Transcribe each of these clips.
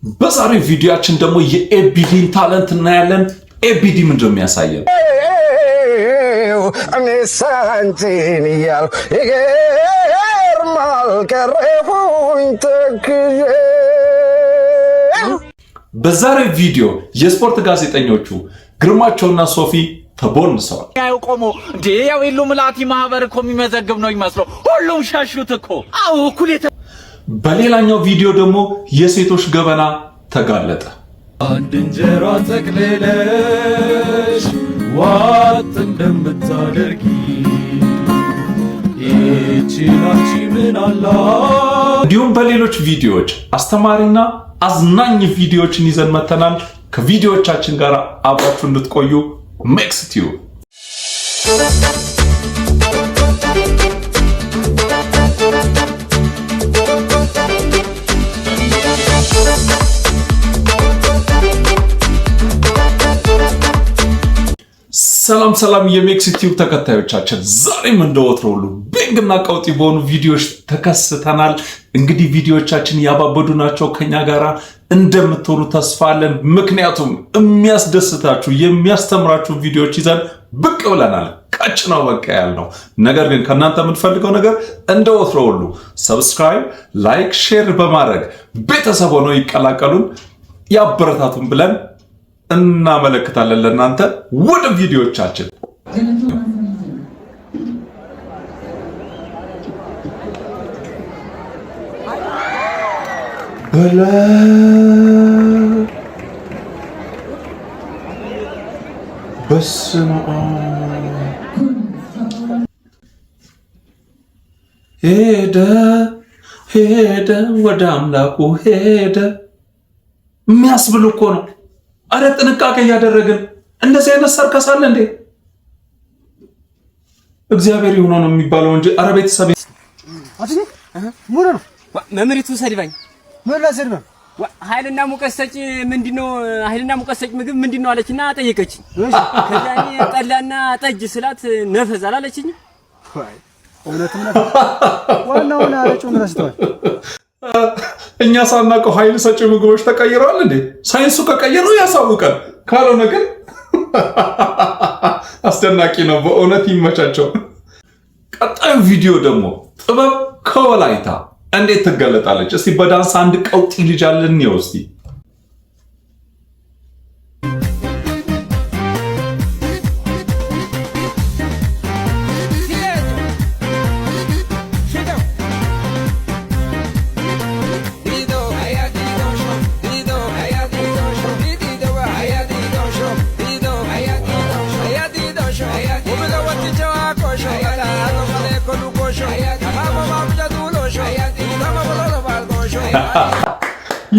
በዛሬው ቪዲዮአችን ደግሞ የኤቢዲን talent እናያለን። ኤቢዲ ምንድን ነው የሚያሳየን? እኔ ሳንቺን እያልኩ ይገርማል ቀረሁኝ ተክዤ። በዛሬው ቪዲዮ የስፖርት ጋዜጠኞቹ ግርማቸውና ሶፊ ተቦንሰዋል። ያው ቆሞ እንዴ፣ ያው ኢሉሚናቲ ማህበር እኮ የሚመዘግብ ነው ይመስለው። ሁሉም ሸሹት እኮ። አዎ እኩል። በሌላኛው ቪዲዮ ደግሞ የሴቶች ገበና ተጋለጠ። አንድ እንጀራ ጠቅልለሽ ዋጥ እንደምታደርጊ ይህችን አንቺ ምን አላት? እንዲሁም በሌሎች ቪዲዮዎች አስተማሪና አዝናኝ ቪዲዮዎችን ይዘን መተናል። ከቪዲዮዎቻችን ጋር አብራችሁ እንድትቆዩ ሜክስ ቲዩብ። ሰላም ሰላም የሜክስ ቲዩብ ተከታዮቻችን፣ ዛሬም እንደወትሮ ሁሉ ቤንግና ቀውጢ በሆኑ ቪዲዮዎች ተከስተናል። እንግዲህ ቪዲዮዎቻችን ያባበዱ ናቸው። ከኛ ጋር እንደምትሆኑ ተስፋ አለን። ምክንያቱም የሚያስደስታችሁ የሚያስተምራችሁ ቪዲዮዎች ይዘን ብቅ ብለናል። ቀጭ ነው በቃ ያልነው። ነገር ግን ከእናንተ የምንፈልገው ነገር እንደ ወትሮ ሁሉ subscribe፣ like፣ share በማድረግ ቤተሰብ ሆነው ይቀላቀሉን፣ ያበረታቱን ብለን እናመለክታለን። ለእናንተ ወደ ቪዲዮቻችን። በስመ አብ፣ ሄደ ሄደ ወደ አምላኩ ሄደ የሚያስብል እኮ ነው። አረ ጥንቃቄ እያደረግን እንደዚህ አይነት ሰርከስ አለ እንዴ? እግዚአብሔር ይሁን ነው የሚባለው እንጂ። አረ ቤተሰብ። መምህሪቱ ሰድባኝ። ኃይልና ሙቀት ሰጪ ምንድነው? ኃይልና ሙቀት ሰጪ ምግብ ምንድነው አለችና ጠየቀችኝ። ከዛ እኔ ጠላና ጠጅ ስላት ነፈዝ አላለችኝ። እውነትም ነፈዝ። ዋናውን አረጩን ረስተዋል። እኛ ሳናውቀው ኃይል ሰጪ ምግቦች ተቀይረዋል እንዴ? ሳይንሱ ከቀየረው ያሳውቃል። ካልሆነ ግን አስደናቂ ነው በእውነት ይመቻቸው። ቀጣዩ ቪዲዮ ደግሞ ጥበብ ከወላይታ እንዴት ትገለጣለች? እስቲ በዳንስ አንድ ቀውጢ ልጅ አለ እንየው እስቲ።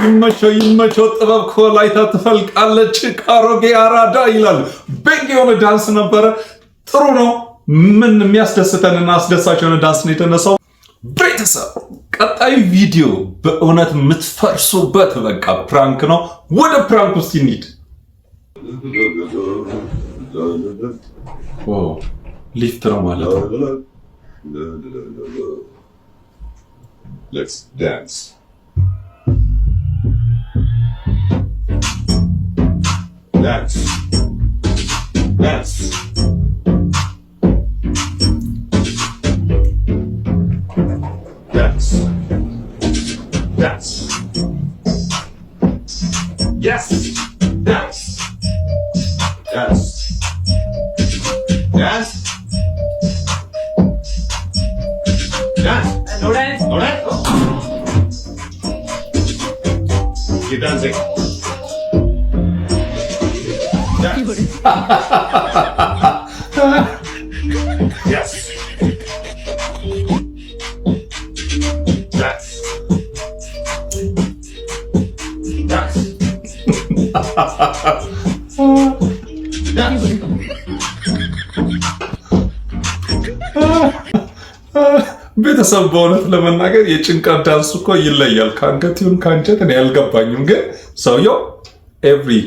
ይመቸው ይመቸው፣ ጥበብ ከወላይታ ትፈልቃለች ከአሮጌ አራዳ ይላል። ቤንግ የሆነ ዳንስ ነበረ። ጥሩ ነው። ምን የሚያስደስተንና አስደሳች የሆነ ዳንስ ነው የተነሳው። ቤተሰብ፣ ቀጣዩ ቪዲዮ በእውነት የምትፈርሱበት በቃ prank ነው። ወደ prank ውስጥ እንሂድ። ሊፍት ነው ማለት ነው። Let's dance. Dance. Dance. Dance. Dance. Yes. Dance. Dance. Dance. Dance. No dance. No dance. Keep dancing. Dance. Yes. Dance. Dance. Dance. ቤተሰብ፣ በእውነት ለመናገር የጭንቀት ዳንስ እኮ ይለያል። ከአንገት ይሁን ከአንጀት እኔ አልገባኝም፣ ግን ሰውየው every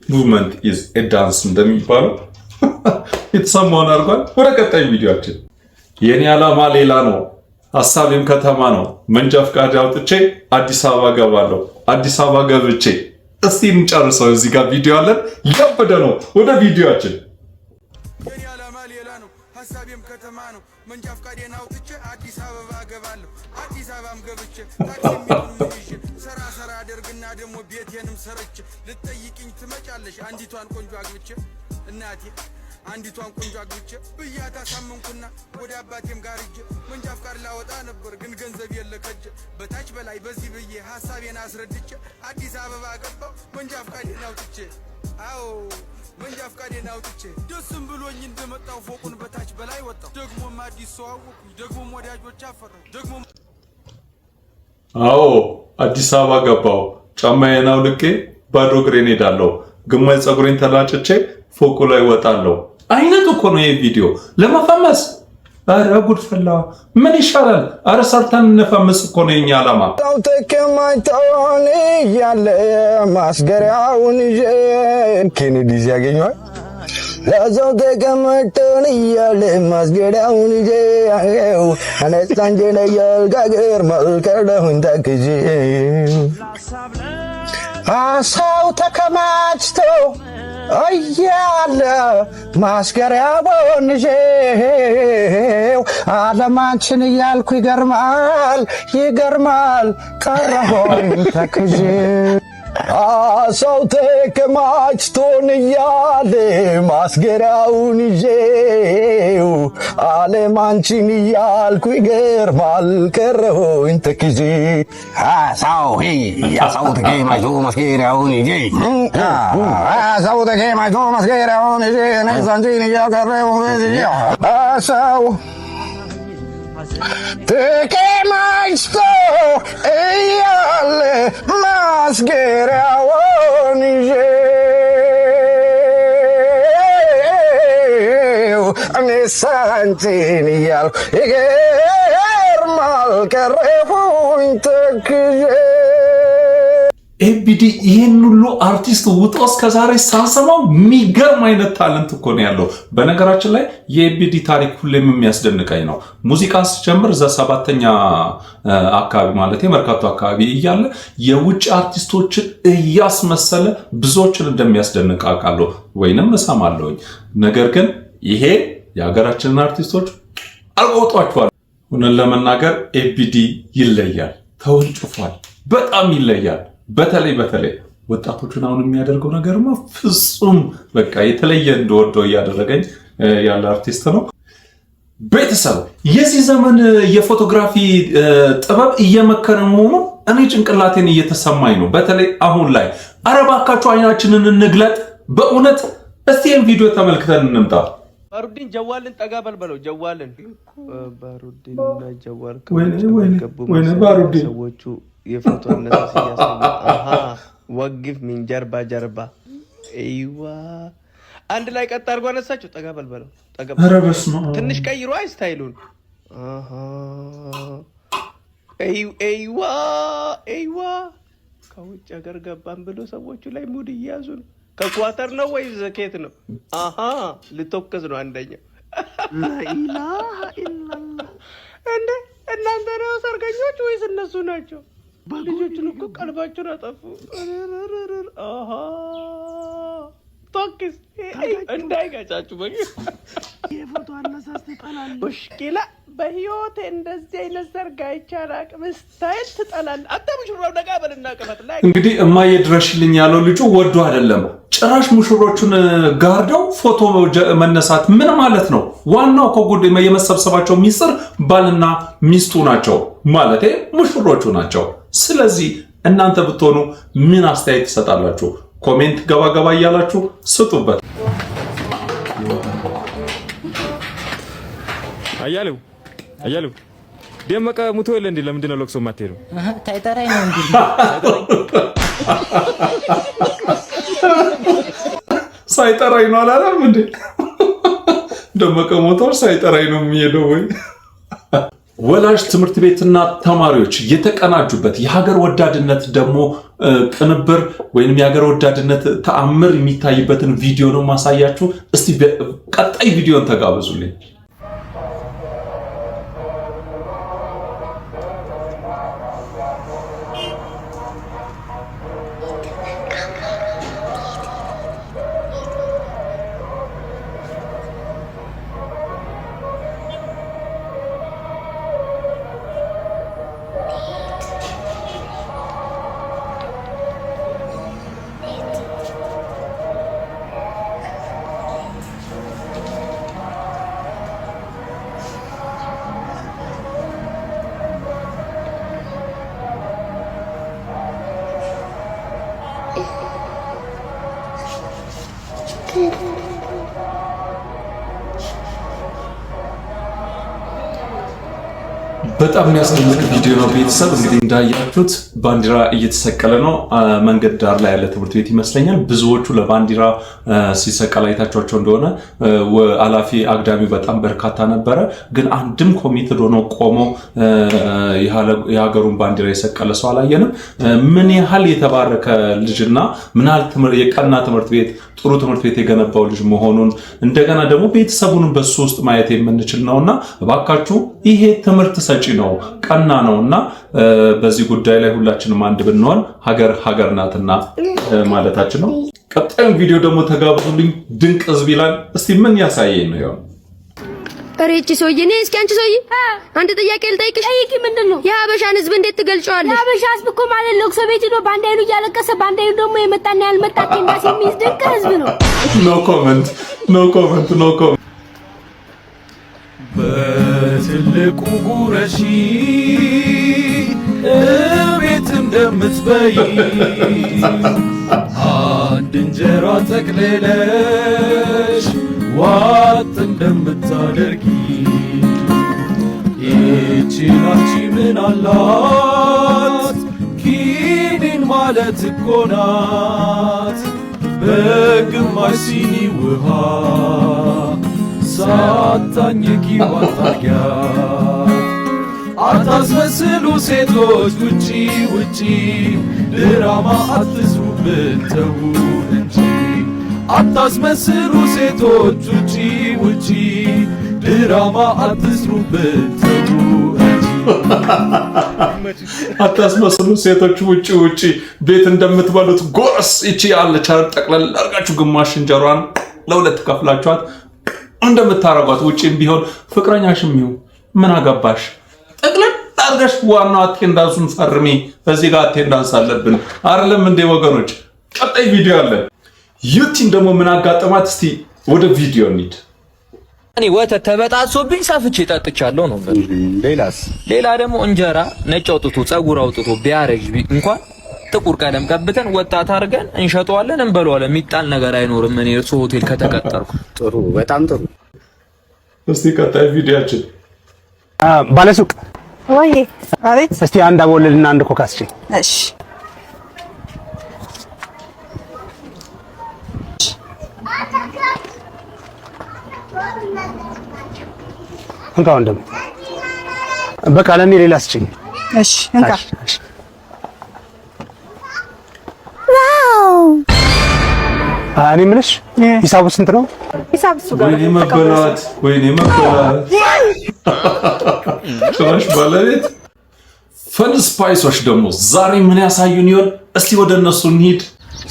movement is a dance እንደሚባለው የተሰማውን አድርጓል። ወደ ቀጣይ ቪዲዮችን። የኔ ዓላማ ሌላ ነው፣ ሀሳቤም ከተማ ነው። መንጃ ፈቃድ አውጥቼ አዲስ አበባ ገባለሁ። አዲስ አበባ ገብቼ። እስቲ እንጨርሰው። እዚህ ጋር ቪዲዮ አለን፣ ያበደ ነው። ወደ ቪዲዮአችን። የኔ ዓላማ ሌላ ነው፣ ሀሳቤም ከተማ ነው። መንጃ ፍቃዴን አውጥቼ አዲስ አበባ እገባለሁ። አዲስ አበባም ገብቼ ታክሲ የሚሆን ይዤ ሰራ ሰራ አደርግና ደግሞ ቤቴንም ሰርቼ ልትጠይቅኝ ትመጫለሽ። አንዲቷን ቆንጆ አግብቼ፣ እናቴ፣ አንዲቷን ቆንጆ አግብቼ ብያት አሳመንኩና ወደ አባቴም ጋር ሂጄ መንጃ ፍቃድ ላወጣ ነበር፣ ግን ገንዘብ የለ ከጄ። በታች በላይ በዚህ ብዬ ሀሳቤን አስረድቼ አዲስ አበባ ገባው መንጃ ፍቃዴን አውጥቼ። አዎ፣ መንጃ ፍቃዴን አውጥቼ ደስም ብሎኝ እንደመጣው ፎቁን በታች በላይ ወጣው። ደግሞም አዲስ ሰው አወኩኝ። ደግሞም ወዳጆች አፈራሁ። ደግሞም አዎ፣ አዲስ አበባ ገባው። ጫማዬን አውልቄ ባዶ እግሬን ሄዳለሁ። ግማሽ ፀጉሬን ተላጭቼ ፎቁ ላይ ወጣለሁ። አይነት እኮ ነው ይሄ ቪዲዮ ለመፈመስ። ኧረ ጉድ ፈላ። ምን ይሻላል? ኧረ ሰርተን እንፈምስ እኮ ነው የኛ ዓላማ። ሰው ተከማችቶን እያለ ማስገሪያውን ይዤ ኬኔዲ ሲያገኘዋል ለሰው ተቀምጦን እያለ ማስገሪያውን ይዤ አነሳንጀ ያልጋገር መልቀለሁኝ ተክዤ። ሰው ተከማችቶ እያለ ማስገሪያውን ይዤው አለማችን እያልኩ ይገርማል ይገርማል ቀረሆኝ ተክዤ። ሰው ተከማችቶን እያለ ማስገሪያውን ይዤው አለማንችን እያልኩ ይገርማል ቀረሆኝ ተክዤ። ሰው ሰው ተከማችቶ ማስገሪያውን ይዤ፣ ሰው ተከማችቶ ማስገሪያውን ይዤ ነሳንችን እያቀረሁ ሰው ተከማችቶ እያለ ማስገሪያውን ይዤው እኔ ሳንቺን እያልኩ ይገርማል ቀረሁኝ ተክዤ። ኤቢዲ ይህን ሁሉ አርቲስት ውጦ እስከዛሬ ሳሰማው የሚገርም አይነት talent እኮ ነው ያለው። በነገራችን ላይ የኤቢዲ ታሪክ ሁሌም የሚያስደንቀኝ ነው። ሙዚቃ ሲጀምር እዛ ሰባተኛ አካባቢ፣ ማለት መርካቶ አካባቢ እያለ የውጭ አርቲስቶችን እያስመሰለ ብዙዎችን እንደሚያስደንቅ አውቃለሁ ወይንም እሰማለሁኝ። ነገር ግን ይሄ የሀገራችንን አርቲስቶች አልቆጧቸዋል። እውነት ለመናገር ኤቢዲ ይለያል፣ ተወንጭፏል፣ በጣም ይለያል። በተለይ በተለይ ወጣቶችን አሁን የሚያደርገው ነገርማ ፍጹም በቃ የተለየ እንደወደው እያደረገኝ ያለ አርቲስት ነው። ቤተሰብ፣ የዚህ ዘመን የ photography ጥበብ እየመከነ መሆኑ እኔ ጭንቅላቴን እየተሰማኝ ነው። በተለይ አሁን ላይ ኧረ እባካችሁ አይናችንን እንግለጥ። በእውነት እስቲ ይህን ቪዲዮ ተመልክተን እንምጣ። ባሩዲን ጀዋልን ጠጋ በልበለው ጀዋልን ባሩዲን እና ጀዋል ወይኔ ከውጭ ወይኔ ገቡ ወይኔ መሰለኝ። ባሩዲን። ሰዎቹ የፎቶ አነሳስ እያሳዩ፣ አሃ፣ وقف من ጀርባ ጀርባ፣ أيوه፣ አንድ ላይ ቀጥ አድርጎ አነሳቸው። ጠጋ በልበለው ጠጋ በል። ኧረ በስመ አብ። ትንሽ ቀይሮ አይ style ኡን፣ አሃ፣ أيوه أيوه፣ ከውጭ ሀገር ገባን ብሎ ሰዎቹ ላይ mood እያያዙ ነው። ከኳተር ነው ወይ ዘኬት ነው? አሃ፣ ልተወከዝ ነው አንደኛው። لا إله إلا الله። እንደ እናንተ ነው ሰርገኞች ወይስ እነሱ ናቸው? ልጆቹን እኮ ቀልባቸውን አጠፉ። አሃ፣ ቶክስ እንዳይገጫችሁ በ የፎቶ አነሳስ ትጠላለህ። مشكلة። በህይወቴ እንደዚህ አይነት ሰርግ አይቼ አላውቅም። Style ትጠላለህ አንተ። ሙሽራው ነቃ በልና ቅመጥ ላይ እንግዲህ እማዬ ድረሽልኝ ያለው ልጁ ወዶ አይደለም። ጭራሽ ሙሽሮቹን ጋርደው ፎቶ መነሳት ምን ማለት ነው? ዋናው እኮ ጉድ የመሰብሰባቸው ሚስጥር ባልና ሚስቱ ናቸው፣ ማለቴ ሙሽሮቹ ናቸው። ስለዚህ እናንተ ብትሆኑ ምን አስተያየት ትሰጣላችሁ? Comment ገባ ገባ እያላችሁ ስጡበት። አያሌው፣ አያሌው፣ ደመቀ ሙቶ የለ እንዴ? ለምንድን ነው ለቅሶ የማትሄደው? ታይጠራኝ ነው እንግዲህ። ሳይጠራኝ ነው አላለም እንዴ? ደመቀ ሞቷል፣ ሳይጠራኝ ነው የሚሄደው ወይ? ወላጅ፣ ትምህርት ቤትና ተማሪዎች የተቀናጁበት የሀገር ወዳድነት ደግሞ ቅንብር ወይም የሀገር ወዳድነት ተአምር የሚታይበትን ቪዲዮ ነው ማሳያችሁ። እስቲ ቀጣይ ቪዲዮን ተጋበዙልኝ። በጣም የሚያስደንቅ ቪዲዮ ነው። ቤተሰብ፣ እንግዲህ እንዳያችሁት ባንዲራ እየተሰቀለ ነው። መንገድ ዳር ላይ ያለ ትምህርት ቤት ይመስለኛል። ብዙዎቹ ለባንዲራ ሲሰቀል አይታችኋቸው እንደሆነ አላፊ አግዳሚው በጣም በርካታ ነበረ። ግን አንድም committed ሆኖ ቆሞ የሀገሩን ባንዲራ የሰቀለ ሰው አላየንም። ምን ያህል የተባረከ ልጅና ምን ያህል የቀና ትምህርት ቤት፣ ጥሩ ትምህርት ቤት የገነባው ልጅ መሆኑን እንደገና ደግሞ ቤተሰቡንም በሱ ውስጥ ማየት የምንችል ነውና እባካችሁ ይሄ ትምህርት ሰጪ ነው፣ ቀና ነው እና በዚህ ጉዳይ ላይ ሁላችንም አንድ ብንሆን ሀገር ሀገር ናትና ማለታችን ነው። ቀጣዩን ቪዲዮ ደግሞ ተጋብዙልኝ። ድንቅ ህዝብ ይላል። እስቲ ምን ያሳየኝ ነው? ኧረ ይህቺ ሰውዬ፣ ነይ እስኪ አንቺ ሰውዬ፣ አንድ ጥያቄ ልጠይቅሽ። ጠይቂ። ምንድን ነው? የሀበሻን ህዝብ እንዴት ትገልጨዋለሽ? የሀበሻ ህዝብ እኮ ማለት ለቅሶ ቤት ሄዶ በአንድ አይኑ እያለቀሰ በአንድ አይኑ ደግሞ የመጣና ያልመጣ attendance የሚይዝ ድንቅ ህዝብ ነው። No comment, no comment, no comment። በትልቁ ጉረሺ እቤት እንደምትበይ፣ አንድ እንጀራ ጠቅልለሽ ዋጥ እንደምታደርጊ፣ ይቺን አንቺ ምን አላት? ኪኒን ማለት እኮ ናት። በግማሽ ሲኒ ውሃ ሳታኝኪ ዋጥ አርጊያት። አታስመስሉ ሴቶች፣ ውጪ ውጪ፣ ድራማ አትስሩብን፣ ተው እንጂ። አታስመስሉ ሴቶች፣ ውጪ ውጪ፣ ድራማ አትስሩብን፣ ተው እንጂ። አታስመስሉ ሴቶች፣ ውጪ ውጪ፣ ቤት እንደምትበሉት ጎረስ። ይቺ ያለች ጠቅለል አድርጋችሁ ግማሽ እንጀሯን ለሁለት ከፍላችኋት እንደምታረጓት ውጪም ቢሆን ፍቅረኛሽም ይሁን ምን አገባሽ፣ ጠቅለል አድርገሽ ዋናው attendance ኡን ፈርሚ። እዚህ ጋር attendance አለብን አይደለም እንዴ ወገኖች? ቀጣይ ቪዲዮ አለን። ዩቲን ደግሞ ምን አጋጠማት? እስቲ ወደ ቪዲዮ እንሂድ። እኔ ወተት ተበጣሶብኝ ሰፍቼ ጠጥቻለሁ ነው። ሌላስ? ሌላ ደግሞ እንጀራ ነጭ አውጥቶ ጸጉር አውጥቶ ቢያረጅ እንኳን ጥቁር ቀለም ቀብተን ወጣት አድርገን እንሸጠዋለን፣ እንበለዋለን። የሚጣል ነገር አይኖርም። እኔ እርሶ ሆቴል ከተቀጠርኩ። ጥሩ፣ በጣም ጥሩ። እስቲ ቀጣይ ቪዲዮአችን። ባለሱቅ። ወይ፣ አቤት። እስቲ አንድ አቦልልና አንድ ኮካ ስጪኝ። እሺ። እንካ ወንድም፣ በቃ ለእኔ ሌላ ስጪኝ። እሺ፣ እንካ። Wow! እኔ የምልሽ ሂሳቡ ስንት ነው? ሂሳብ እሱ ጋር። ወይኔ መበላት፣ ወይኔ መበላት! ጭራሽ ባለቤት። Fun Spice ኦች ደግሞ ዛሬ ምን ያሳዩን ይሆን? እስቲ ወደ እነሱ እንሂድ።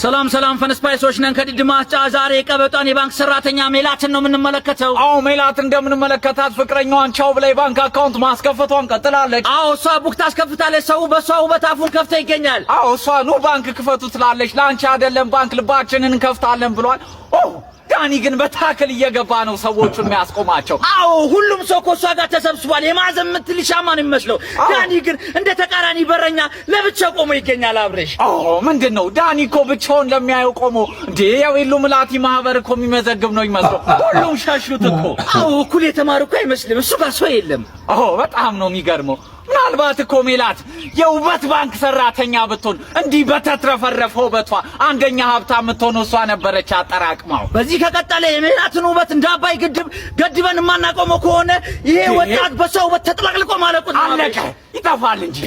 ሰላም ሰላም፣ Fun Spice ኦች ነን ከድድ ማስጫ። ዛሬ የቀበጧን የባንክ ሰራተኛ ሜላትን ነው የምንመለከተው። አዎ፣ ሜላት እንደምንመለከታት ፍቅረኛዋን ቻው ብላ የባንክ account ማስከፈቷን ቀጥላለች። አዎ፣ እሷ book ታስከፍታለች። ሰው በእሷ ውበት አፉን ከፍቶ ይገኛል። አዎ፣ እሷ ኑ ባንክ ክፈቱ ትላለች። ለአንቺ አይደለም ባንክ ልባችንን እንከፍታለን ብሏል። ኦ፣ ዳኒ ግን በ tackle እየገባ ነው ሰዎቹን የሚያስቆማቸው። አዎ፣ ሁሉም ሰው ከእሷ ጋር ተሰብስቧል። የማዕዘን ምት ሊሻማ ነው የሚመስለው። ዳኒ ግን እንደ ተቃራኒ በረኛ ለብቻ ቆሞ ይገኛል። አብረሽ። ኦ፣ ምንድን ነው? ዳኒ እኮ ብቻውን ለሚያየው ቆሞ እንዴ! ያው ኢሉሚናቲ ማህበር እኮ የሚመዘግብ ነው የሚመስለው። ሁሉም ሸሹት እኮ። አዎ፣ እኩል የተማሩ እኮ አይመስልም። እሱ ጋር ሰው የለም። ኦ፣ በጣም ነው የሚገርመው። ምናልባት እኮ ሜላት የውበት ባንክ ሰራተኛ ብትሆን እንዲህ በተትረፈረፈ ውበቷ አንደኛ ሀብታም የምትሆነው እሷ ነበረች። አጠራቅማው። በዚህ ከቀጠለ የሜላትን ውበት እንደ አባይ ግድብ ገድበን የማናቆመው ከሆነ ይሄ ወጣት በሰው ውበት ተጥለቅልቆ ማለቁ ነው። አለቀ፣ ይጠፋል እንጂ።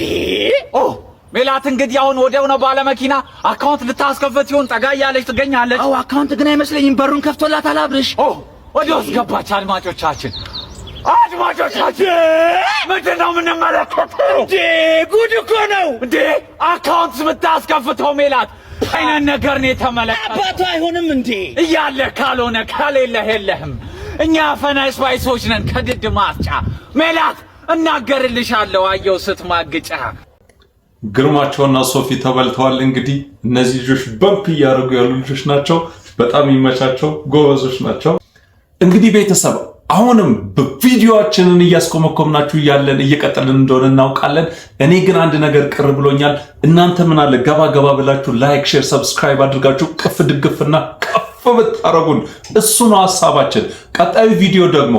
ኦ፣ ሜላት እንግዲህ አሁን ወዲያው ነው ባለመኪና account ልታስከፍት ይሆን ጠጋ እያለች ትገኛለች። አዎ፣ account ግን አይመስለኝም። በሩን ከፍቶላታል አብርሽ። ኦ፣ ወደ ውስጥ ገባች። አድማጮቻችን፣ አድማጮቻችን፣ ምንድን ነው የምንመለከተው? እንዴ፣ ጉድ እኮ ነው እንዴ! Account የምታስከፍተው ሜላት አይነት ነገር ነው የተመለከተው። አባቱ አይሆንም እንዴ? እያለ ካልሆነ ከሌለህ የለህም። እኛ Fun Spice ኦች ነን ከድድ ማስጫ። ሜላት እናገርልሻለሁ፣ አየው ስትማግጫ። ግርማቸውና ሶፊ ተበልተዋል። እንግዲህ እነዚህ ልጆች በምፕ እያደረጉ ያሉ ልጆች ናቸው። በጣም የሚመቻቸው ጎበዞች ናቸው። እንግዲህ ቤተሰብ፣ አሁንም በቪዲዮአችንን እያስኮመኮምናችሁ እያለን እየቀጠልን እንደሆነ እናውቃለን። እኔ ግን አንድ ነገር ቅር ብሎኛል። እናንተ ምን አለ ገባ ገባ ብላችሁ like፣ share፣ subscribe አድርጋችሁ ቅፍ ድግፍና ከፍ ብታረጉን፣ እሱ ነው ሀሳባችን። ቀጣዩ ቪዲዮ ደግሞ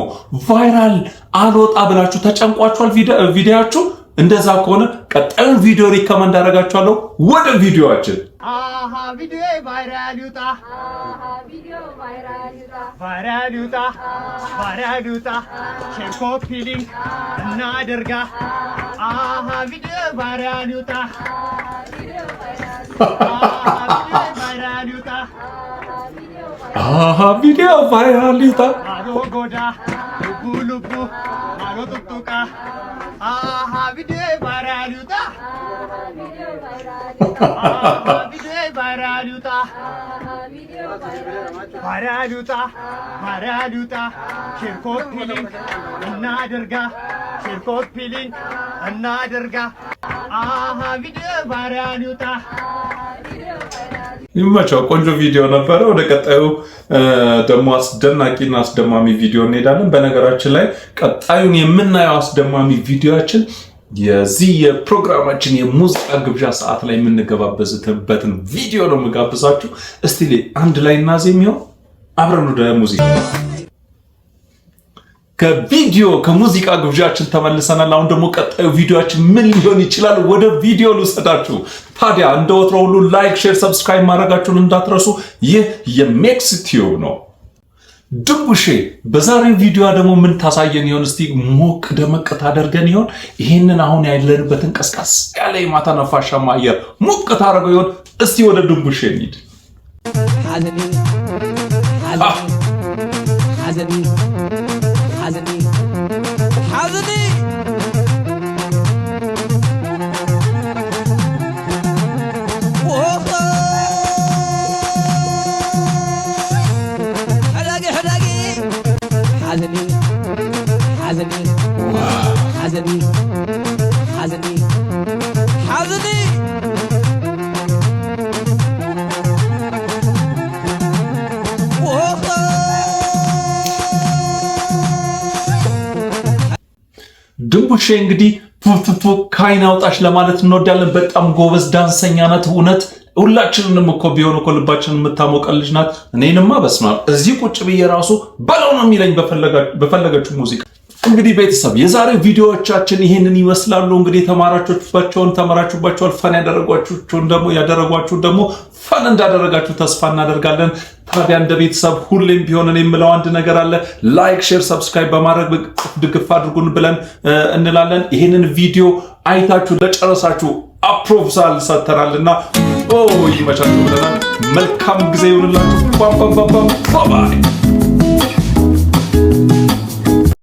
viral አልወጣ ብላችሁ ተጨንቋችኋል ቪዲዮአችሁ። እንደዛ ከሆነ ቀጣዩን ቪዲዮ recommend አደርጋችኋለሁ። ወደ ቪዲዮአችን። አሃ፣ ቪዲዮ viral ይውጣ፣ viral ይውጣ፣ viral ይውጣ፣ share copy link እናደርጋ። አሃ፣ ቪዲዮ viral ይውጣ፣ አሃ፣ ቪዲዮ viral ይውጣ። አሃ፣ ቪዲዮ viral ይውጣ። ማሎ ጎዳ ሉቡ ሉቡ ማሎ ጡቅጡቃ፣ አሃ፣ ቪዲዮ viral ይውጣ፣ አሃ፣ ቪዲዮ viral ይውጣ፣ viral ይውጣ፣ viral ይውጣ፣ share copy link እናደርጋ፣ share copy link እናደርጋ። አሃ፣ ቪዲዮ viral ይውጣ። ይመቸው። ቆንጆ ቪዲዮ ነበረ። ወደ ቀጣዩ ደግሞ አስደናቂና አስደማሚ ቪዲዮ እንሄዳለን። በነገራችን ላይ ቀጣዩን የምናየው አስደማሚ ቪዲዮችን የዚህ የፕሮግራማችን የሙዚቃ ግብዣ ሰዓት ላይ የምንገባበዝበትን ቪዲዮ ነው የምጋብዛችሁ። እስቲ አንድ ላይ እናዜም ይሆን? አብረን ወደ ሙዚቃ። ከቪዲዮ ከሙዚቃ ግብዣችን ተመልሰናል። አሁን ደግሞ ቀጣዩ ቪዲዮችን ምን ሊሆን ይችላል? ወደ ቪዲዮ ልውሰዳችሁ። ታዲያ እንደ ወትሮ ሁሉ like፣ share፣ subscribe ማድረጋችሁን እንዳትረሱ። ይህ የሜክስ ቲዩብ ነው። ድንቡሼ በዛሬው ቪዲዮ ደግሞ ምን ታሳየን ይሆን? እስቲ ሞቅ ደመቅ ታደርገን ይሆን? ይህንን አሁን ያለንበትን ቀዝቀዝ ያለ የማታ ነፋሻማ አየር ሞቅ ታደርገው ይሆን? እስቲ ወደ ድንቡሼ እንሂድ። ሐዘኔ ሐዘኔ ሐዘኔ ሐዘኔ ሐዘኔ። ሕዳጊ ሕዳጊ ሐዘኔ ሐዘኔ ሐዘኔ ሐዘኔ ሐዘኔ። ድንቡሼ እንግዲህ ፉፉፉ ካይን አውጣሽ ለማለት እንወዳለን። በጣም ጎበዝ ዳንሰኛ ናት። እውነት ሁላችንንም እኮ ቢሆን እኮ ልባችንን የምታሞቀን ልጅ ናት። እኔንማ በስመ አብ እዚህ ቁጭ ብዬ ራሱ በለው ነው የሚለኝ በፈለገችው ሙዚቃ። እንግዲህ ቤተሰብ የዛሬ ቪዲዮዎቻችን ይህንን ይመስላሉ። እንግዲህ የተማራችሁባቸውን ተመራችሁባቸዋል፣ fun ያደረጓችሁን ደግሞ fun እንዳደረጋችሁ ተስፋ እናደርጋለን። ታዲያ እንደ ቤተሰብ ሁሌም ቢሆን እኔ የምለው አንድ ነገር አለ። Like፣ share፣ subscribe በማድረግ ድግፍ አድርጉን ብለን እንላለን። ይህንን ቪዲዮ አይታችሁ ለጨረሳችሁ approval ሰጥተናልና ይመቻችሁ ብለናል። መልካም ጊዜ ይሁንላችሁ። ባም ባም ባም። Bye.